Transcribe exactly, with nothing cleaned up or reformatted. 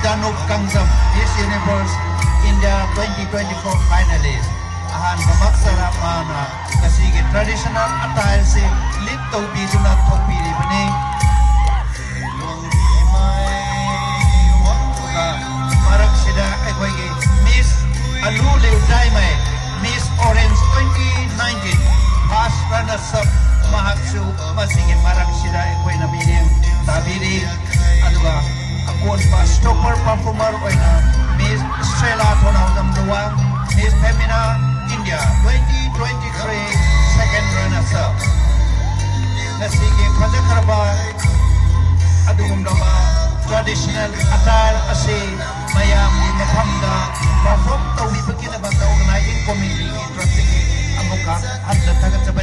ꯇꯅꯨꯞ Kangjam, Miss Universe India twenty twenty-four finalist꯫ ꯑꯍꯥꯟꯕꯃꯛꯇꯗ ꯃꯥꯅ ꯉꯁꯤꯒꯤ traditional attire ꯑꯁꯤ lead ꯇꯧꯕꯤꯗꯨꯅ ꯊꯣꯛꯄꯤꯔꯤꯕꯅꯤ꯫ ꯑꯗꯨꯒ ꯃꯔꯛꯁꯤꯗ ꯑꯩꯈꯣꯏꯒꯤ Miss ꯑꯂꯨ ꯂꯤꯎꯖꯥꯏꯃꯩ, Miss Orange twenty nineteen first runners up, ꯃꯍꯥꯛꯁꯨ ꯃꯁꯤꯒꯤ ꯃꯔꯛꯁꯤꯗ ꯑꯩꯈꯣꯏꯅ ꯃꯤꯠꯌꯦꯡ ꯇꯥꯕꯤꯔꯤ꯫ ꯑꯗꯨꯒ ꯑꯀꯣꯟꯕ stopper performer ꯑꯣꯏꯅ Miss Stella ꯊꯣꯅꯥꯎꯖꯝ Luwang, Miss Femina India twenty twenty-three second runners up꯫ ꯉꯁꯤꯒꯤ ꯐꯖꯈ꯭ꯔꯕ ꯑꯗꯨꯒꯨꯝꯂꯕ traditional attire ꯑꯁꯤ ꯃꯌꯥꯝꯒꯤ ꯃꯐꯝꯗ perform ꯇꯧꯕꯤꯕꯒꯤꯗꯃꯛꯇ organizing committeeꯒꯤ ꯇꯔꯞꯇꯒꯤ ꯑꯃꯨꯛꯀ ꯍꯟꯅ ꯊꯥꯒꯠꯆꯕ